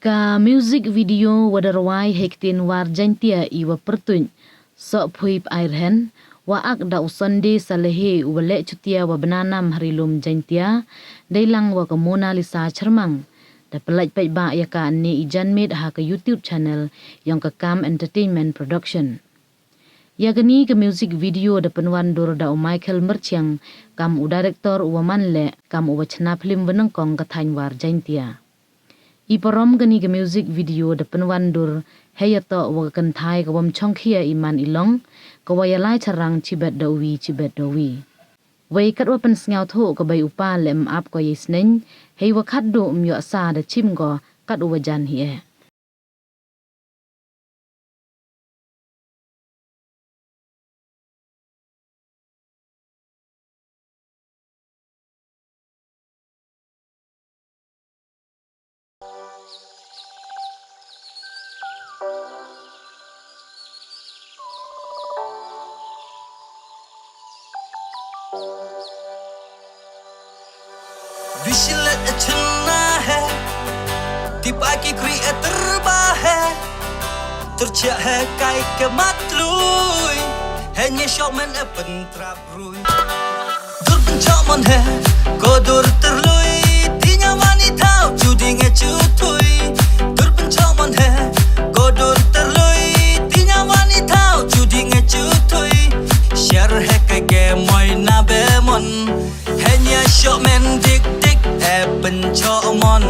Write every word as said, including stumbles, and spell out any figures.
Ka music video wa da rwai hei ktien War Jaiñtia i wa pyrtuit Soh Phui Pyrhen, wa ak da u Sunday Salehe u wa leh chutia wa bna nam ha ri lum Jaiñtia, deilang wa ka Mona Lisa Chyrmang. Da pynlait paidbah ya ka ne i janmiet ha ka YouTube channel yong ka Kam Entertainment Production. Ya kani ka music video da pynwandur da u Michael Myrchiang, kam u director u wa man leh, kam u wa chna phlim wa nyngkong ka thaiñ War Jaiñtia. I parom kani ka music video da pynwandur, hei ya toh wa ka kynthai ka wam chongkhia i man i long, ka wa ya lai charang chibet da u wi, chibet da u wi. Wei kat wa pynsngaw thoh ka bei u pa leh ym ap ko yei sneng, hei wa khatduh ym yoh sa da chim ko kat u wa jan hi eh. Bishilet e chynna he, tip a ki kri e tyrba he, tyrchia he kai ke matlui, he nye shok men e pyntrap rui. Dur pynchok mon he, ko dur tyrlui, ti nya wani thau, chu ding e chu thui. Dur pynchok mon he, ko dur tyrlui, ti nya wani thau, chu ding e chu thui. Share he kai ke moi na be mon. He nya shok men dik dik, e pynchok mon.